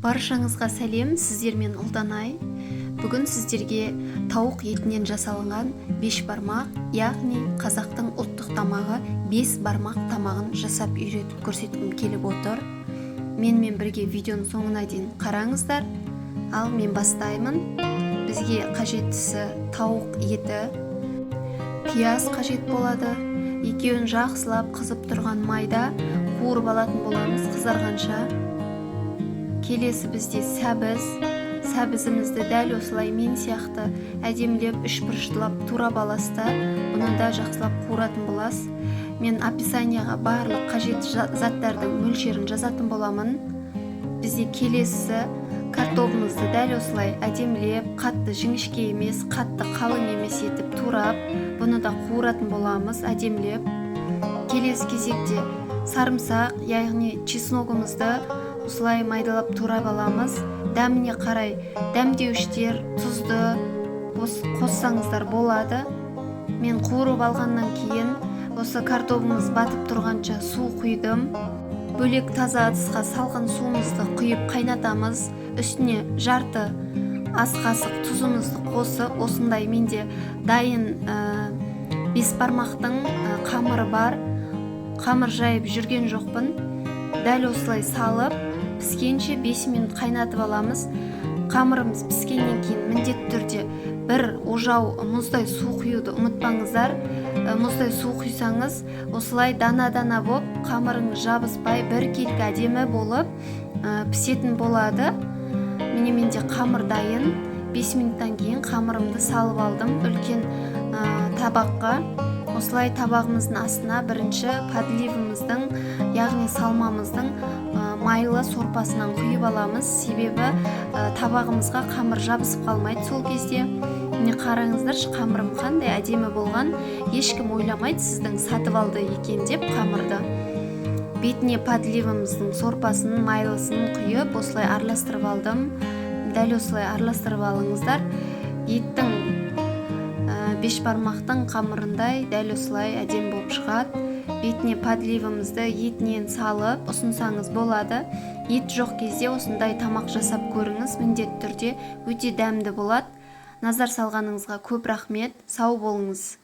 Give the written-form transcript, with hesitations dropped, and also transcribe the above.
Баршаңызға сәлем, сіздермен Ұлданай. Бүгін сіздерге тауық етінен жасалынған бешбармақ, яғни қазақтың ұлттық тамағы бес бармақ тамағын жасап үйретіп көрсеткім келіп отыр. Менімен бірге видеоның соңына дейін қараңыздар. Ал мен бастаймын. Бізге қажеттісі тауық еті, пияз қажет болады. Екеуін жақсылап қызып тұрған майда қуырып алатын боламыз қызарғанша. Келесі бізде сәбіз. Сәбізімізді дәл осылай мен сияқты әдемілеп үшбұрыштылап турап аласыздар. Бұны да жақсылап қуыратын боласыз. Мен описанияға барлық қажетті заттардың мөлшерін жазатын боламын. Бізде келесі картобымызды дәл осылай әдемілеп, қатты жіңішке емес, қатты қалың емес етіп турап, бұны да қуыратын боламыз әдемілеп. Келесі кезекте сарымсақ, яғни чесногымызды осылай майдалап турап аламыз. Дәміне қарай дәмдеуіштер, тұзды қоссаңыздар болады. Мен қуырып алғаннан кейін осы картобымыз батып тұрғанша су құйдым. Бөлек таза ыдысқа салқын суымызды құйып қайнатамыз. Үстіне жарты ас қасық тұзымызды қосып, осындай менде дайын бесбармақтың қамыры бар, қамыр жайып жүрген жоқпын. Дәл осылай салып, піскенше 5 минут қайнатып аламыз. Қамырымыз піскеннен кейін міндетті түрде бір ожау мұздай су құюды ұмытпаңыздар. Мұздай су құйсаңыз, осылай дана дана болып, қамырыңыз жабыспай, біркелкі әдемі болып пісетін болады. Міне, менде қамыр дайын. 5 минуттан кейін қамырымды салып алдым үлкен табаққа. Осылай табағымыздың астына бірінші подливымыздың, яғни салмамыздың майлы сорпасынан құйып аламыз, себебі табағымызға қамыр жабысып қалмайды сол кезде. Міне, қараңыздаршы, қамырым қандай әдемі болған. Ешкім ойламайды сіздің сатып алды екен деп қамырды. Бетіне подливымыздың сорпасын, майлысын құйып, осылай араластырып алдым. Дәл осылай араластырып алыңыздар. Еттің бешбармақтың қамырындай дәл осылай әдемі болып шығады. Бетіне подливымызды етінен салып ұсынсаңыз болады. Ет жоқ кезде осындай тамақ жасап көріңіз, міндетті түрде өте дәмді болады. Назар салғаныңызға көп рахмет, сау болыңыз.